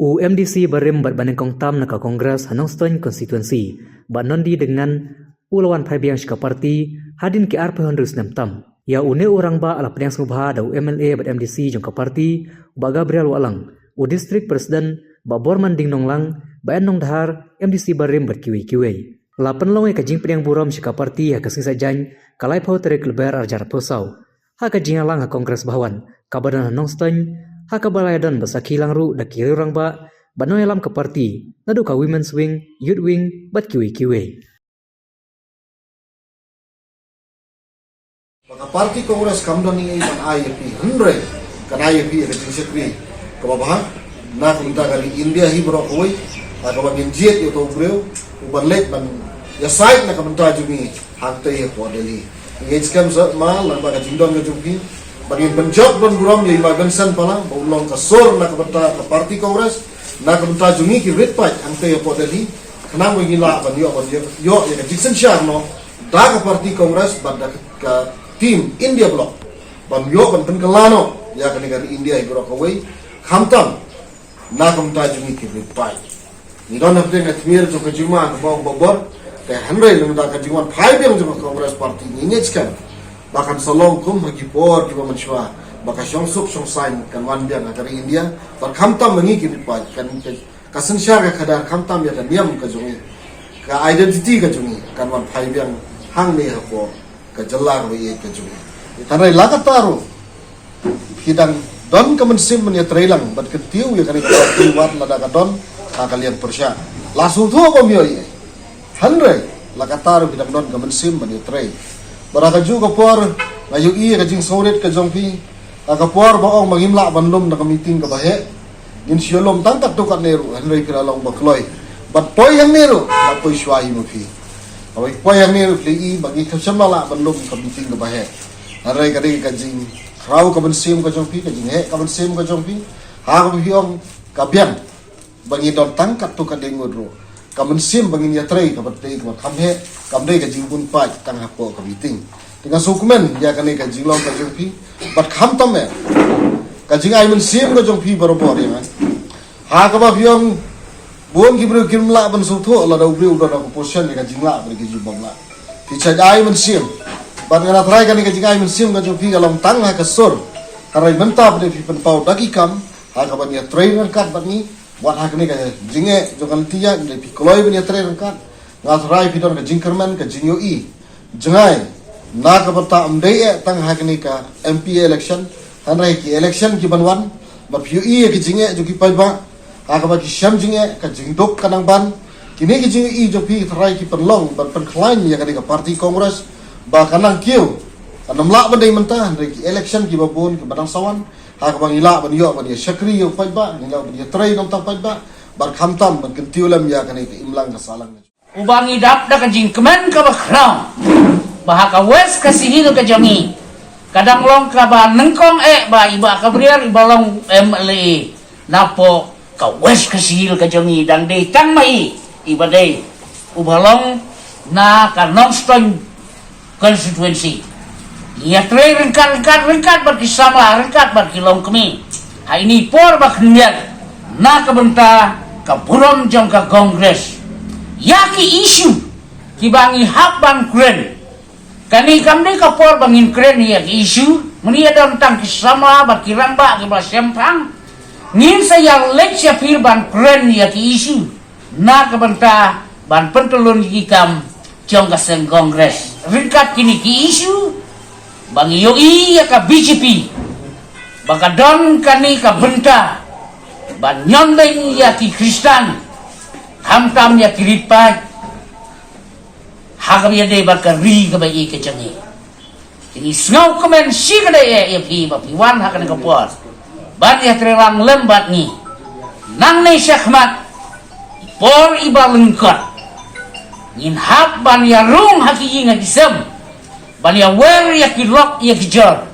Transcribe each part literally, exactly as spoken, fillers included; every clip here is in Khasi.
U MDC barim bad banyngkong tam na ka Congress ha Nongstoiñ constituency, Bah Nondi Dyngan, u la wan phai biang sha ka party hadien ki arphew hynriew snem tam. Ïa une u rangbah la pdiang sngewbha da u MLA bad MDC jong ka party, Bah Gabriel Wahlang, u District President, Bah Borman Ding Nonglang, Bah N Nongdhar, MDC barim bad kiwei kiwei. La pynlong ïa ka jingpdiang burom sha ka party ha ka sngi Saitjaiñ, ka laiphew tarik Lber arhajar arphew saw, ha ka jingïalang ha Congress Bhawan kaba don ha Nongstoiñ, ha kaba la ïadon bad sakhi lang ruh da ki riew rangbah bad nongïalam ka party, naduh ka Women's Wing, Youth Wing bad kiwei kiwei. Ba ka party Congress kam don ei ei ban ai ïa phi, hynrei kan ai ïa phi ïa ka jingshakri kaba bha na ka bynta ka ri India hi baroh kawei, ha kaba ngin jied ïa uto u briew u ban leit ban ïasaid na ka bynta jong ngi hangtei hapoh Delhi. Ngi ngeit skhem sa ma lang ba ka jingdon ka jong phi, ba ngin pynjop ban burom ïa i Ma Vincent Pala ba un long ka sur na ka bynta ka party Congress, na ka bynta jong ngi ki rit paid hangtei hapoh Delhi, khnang ba ngi lah ban ïoh, ban ïoh, ïoh ïa ka jingsynshar noh da ka party Congress bad da ka team India Bloc ban ïoh ban pynkylla noh ïa kane ka ri India hi baroh kawei, khamtam na ka bynta jong ngi ki rit paid. Ngi don hapdeng ka tmier jong ka jingma kaba ong babor, te hynrei lymda ka jingwan phai biang jong ka Congress Party ngi ngeit skhem ba kan sa long kum ha ki por kiba mynshuwa, ba ka shongsuk shongsaiñ kan wan biang ha ka ri India, bad khamtam ma ngi ki rit paid, kan, ka, ka synshar ka khadar khamtam ïa ka niam ka jong ngi, ka identity ka jong ngi kan wan phai biang hangne hapoh ka jylla kaba ïeit ka jong ngi. Hynrei la katta ruh phi dang don ka mynsiem ban ïatreilang bad kyntiew ïa kane ka party wat lada ka don ha ka liang pyrshah. La sngewthuh bym ïoh ei ei, hynrei la katta ruh phi dang don ka mynsiem ban ïatrei. Bad ha kajuh ka por nga ïohi ïa ka jingsngewrit ka jong phi, ha ka por ba ong ba ngim lah ban lum na ka meeting kaba heh, ngin shu lum tang katto katne ruh, hynrei phi la long ba kloi. Bad poi hangne ruh la poi shuwa hi ma phi. Haba poi hangne ruh phi la i ba ngi khlem shym la lah ban lum ka meeting kaba heh. Hynrei ka dei ka jingkhraw ka mynsiem ka jong phi, ka jingheh ka mynsiem ka jong phi, ha kaba phi ong ka biang ba ngi don tang katto katne ngut ruh, ka mynsiem ba ngin ïatrei kaba dei kaba kham heh, kam dei ka jingbun paid tang hapoh ka meeting. Te nga sngewkmen ïa kane ka jinglong ka jong phi, bad khamtam eh ka jingai mynsiem ka jong phi barabor ïa nga. Ha kaba phi ong bun ki briew kim lah ban sngewthuh lada u briew u don ha ka position ïa ka jinglah bad ka jingbym lah. Phi shait ai mynsiem. Bad nga la tharai kane ka jingai mynsiem ka jong phi ka long tang ha ka sur. Hynrei mynta phi dei phi pynpaw da ki kam ha kaba ïatrei ryngkat bad ngi. Wat ha kane ka jingeh jong ka lynti ïa ngi, phi kloi ban ïatrei ryngkat. Nga tharai phi don ka jingkyrmen, ka jingïohi jngai na ka bynta ym dei eh tang ha kane ka MP election, hynrei ki election ki ban wan, bad phi ïohi ïa ki jingeh jong ki paidbah ha kaba ki shem jingeh, ka jingduk ka nang ban. Kine ki jingïohi jong phi tharai ki pynlong ban pynkhlaiñ ïa kane ka party Congress ba ka nang kiew, kan ym lah ban dei mynta, hynrei ki election kiba bun kiba dang sa wan, ha kaba ngi lah ban ïoh ban ïa shakri ïa u paidbah, ngi lah ban ïatrei na ka bynta u paidbah, bad khamtam ban kyntiew lem ïa kane ka imlang ka sahlang. Uba ngi dap da ka jingkmen kaba khraw ba ha ka West Khasi Hills ka jong ngi ka dang long kaba nyngkong eh ba i Bah Gabriel iba long MLA napoh ka West Khasi Hills ka jong ngi, dang dei tang ma i iba dei uba long na ka Nongstoiñ constituency. Ïatrei ryngkat ryngkat ryngkat bad ki samla, ryngkat bad ki longkmie ha ine i por ba khyndiat na ka bynta ka burom jong ka Congress. Ïa ki issue kiba ngi hap ban kren, kane kam dei ka por ba ngin kren ïa ki issue. Mynta ïa don tang ki samla bad ki rangbah kiba shemphang, ngin sa ïa leit sha phi ban kren ïa ki issue na ka bynta ban pyntyllun ïa ki kam jong ka seng Congress. Ryngkat kine ki issue ba ngi ïohi ïa ka BJP ba ka don kane ka bynta ban ñion beiñ ïa ki Khristan, khamtam ïa ki rit paid ha kaba ïadei bad ka ri kaba ïeit ka jong ngi. Te ngi sngewkmen shikatdei eh ïa phi ba phi wan ha kane ka por ban ïatreilang lem bad ngi. Nangne shakhmat, i por iba lyngkot, ngin hap ban ïarung ha ki ïing ha ki sem ban ïawer ïa ki lok ïa ki jor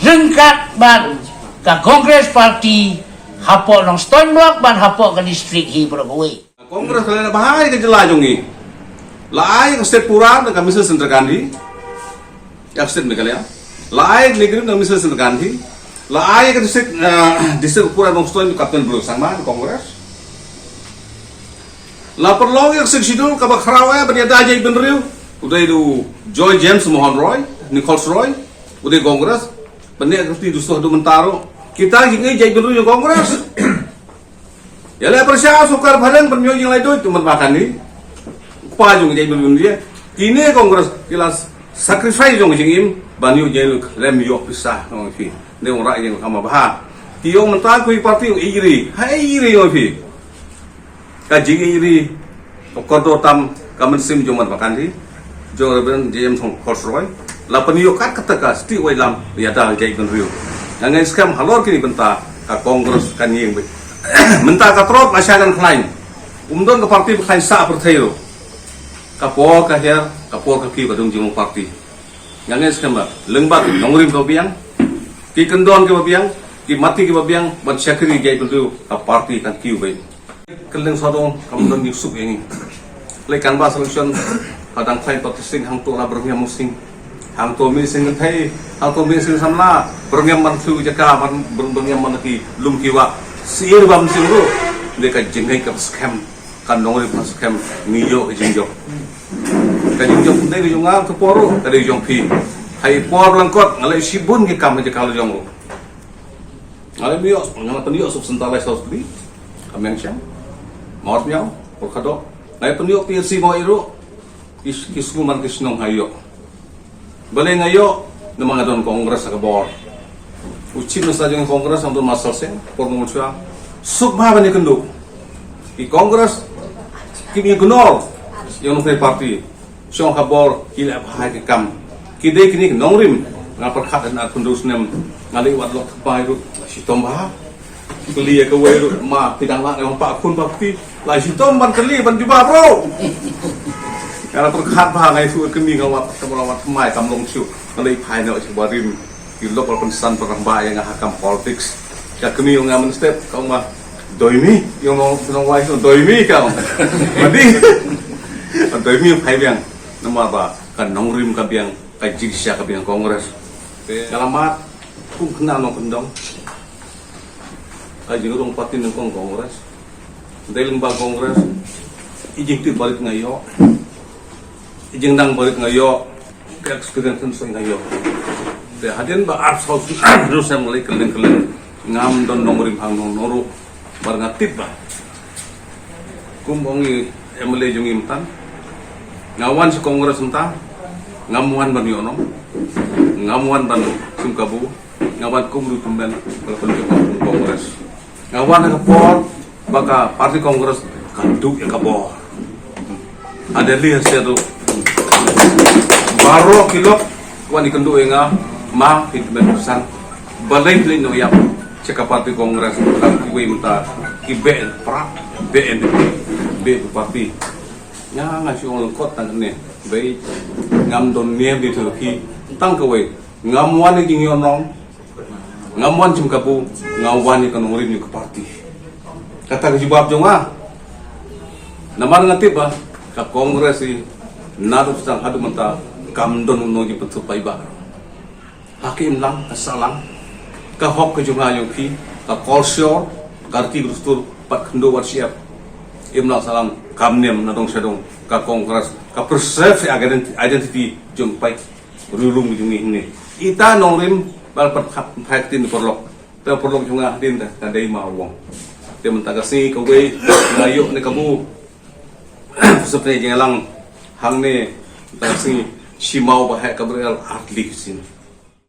ryngkat bad ka Congress Party hapoh Nongstoiñ Block bad hapoh ka district hi baroh kawei. Congress ka la bha ïa ka jylla jong ngi. La ai ka state pura na ka Missus Indira Gandhi. Ïa ka state Meghalaya la ai ka Meghalaya na Missus Indira Gandhi. La ai ka district, eh, district u Pura Nongstoiñ u Captain Bru Sangma, Congress. La pynlong ïa ka Sixth Schedule kaba khraw eh ban ïada jaitbynriew. U dei u Joy James Mohan Roy, Nichols Roy, u dei Congress. Pyneh ka kti duh shuh haduh mynta ruh. Kita jingïeit jaitbynriew jong Congress. Ïa leh pyrshah sorkar phareng ban ïoh jinglaitluid, tu man ba kan ni. Kpa jong jaitbynriew. Kine Congress ki la sacrifice jong jingim ban ïoh jinglaitluid, lem ïoh pisa jong phi. Ne ong rah jingkam bha. Ki ong mynta ko i party ong iri. Ha iri jong phi. Ka jingiri, ka kordor tam, ka mynsiem jong man ba kan ni. Jong Reverend James Nichols Roy. La pynïoh kat kata ka stieh wai lam ïada jaitbynriew. Nga ngeit skhem halor kine bynta ka Congress kan ïeng beit. Mynta ka trot la shah kan khlaiñ. Um don ka party ba khlaiñ sah pyrthei ruh. Ka por ka hiar, ka por ka kiew ka dang jong party. Nga ngeit skhem ba lyngba ki nongrim kiba biang, ki kyndon kiba biang, ki mati kiba biang ban shakri jaitbynriew, ka party kan kiew beit. Kylleng sawdong kam don jingsuk ïa ngi. Lei kan ba selection, ka dang khlaiñ practicing hangto na Byrngem Mynsing. Hangto Mynsing Kynthei, hangto Mynsing Samla, Byrngem ban shu jaka, ban, Byr-, Byrngem ban ki lum ki wah. Sir ba Mynsing ruh, de ka jingngeit ka skhem, ka nongrim ka skhem, ngi ïoh ka jingjop. Ka jingjop dei ka jong nga, ka por ruh ka dei jong phi. Ha i por lyngkot nga leh shibun ki kam ha jaka la jong ruh. Nga la ïoh, nga la pynïoh sub central lai saw sli. Ka Mengshang, Mawsmiaw, Pyrkhatdoh. Nga la pynïoh P S C Mawïaroh. Ki, ki sngewman ki shnong ha ïoh. Balei nga ïoh, namar nga don Congress ha ka bor. U Chief Minister jong Congress, Dr Marshal Singh, por nongchwa. Suk bha ban ïakynduh. Ki Congress kim ignore ïa u nongpynïaid party. Shong ha bor ki leh bha ki kam. Ki dei kine ki nongrim. Nga pyrkhat na kynduh snem nga leh wat lok tpai ruh, shitom bha. Kylli ïa kawei ruh, ma phi dang lah ne ong pa khun ba phi. La shitom ban kylli ban jubab ruh. Nga la pyrkhat bha ngai suh kynni nga wat ka ba wat mai kam long shuh. Nga leh phai ne shuh barim. Ki lok la pynsan pynrang ba ïa nga ha kam politics. Ka kynni nga mynstep ka ong ma doi mi, ïa nong nong wai doi mi ka ong. Madi. Doi mi phai biang. Namar ba ka nongrim ka biang, ka jingshisha ka biang Congress. Nga la mad kum khynnah nongkyndong. Ka jingrung party nyngkong Congress. Dei lyngba Congress. I jingtip barit nga ïoh. I jingnang barit nga ïoh. Ka experience shisha nga ïoh. Te hadien ba arphew saw snem nga leh kylleng kylleng. Ngam don nongrim hangno hangno ruh. Bad nga tip ba kum ong i M L A jong ngi mynta, nga wan sha Congress mynta, ngam wan ban ïoh nong, ngam wan ban shim kabu, nga wan kum u recruitment, ban pynjop kum Congress. Nga wan ha ka por ba ka party Congress ka duh ïa ka bor. Ha Delhi ha sha tu. Baroh ki lok wan ïakynduh ïa nga, ma phi tymmen pyrshang. Balei phi leit noh ïap sha ka party Congress, ka kiwei mynta ki beh pra, beh, beh party. Nga nga shu ong lyngkot tang ne, bei ngam don niam di tu ki, tang kawei, ngam wan ïa ki ngi ong nong, ngam wan shim kabu, nga wan ïa ka nongrim ïa ka party. Kata ka jubab jong nga. Namar nga tip ba ka Congress i naduh sdang haduh mynta kam don u nongjingpynthup paidbah. Ha ka imlang ka sahlang, ka hok ka jong nga jong phi, ka kolshor, ka riti ka dustur, pat khyndew wat shyiap. Imlang sahlang kam niam na dong sha dong, ka Congress ka preserve ïa ka identi-, identity jong paid riewlum jong ngi hangne. Ita nongrim ba la pynphai ktien paralok. Te paralok jong nga hadien te ka dei ma u Wong. Te mynta ka sngi kawei nga ïoh ne kabu. Sngewbha jingïalang hangne mynta ka sngi, shi maw ba heh ka briew ar tylli sien.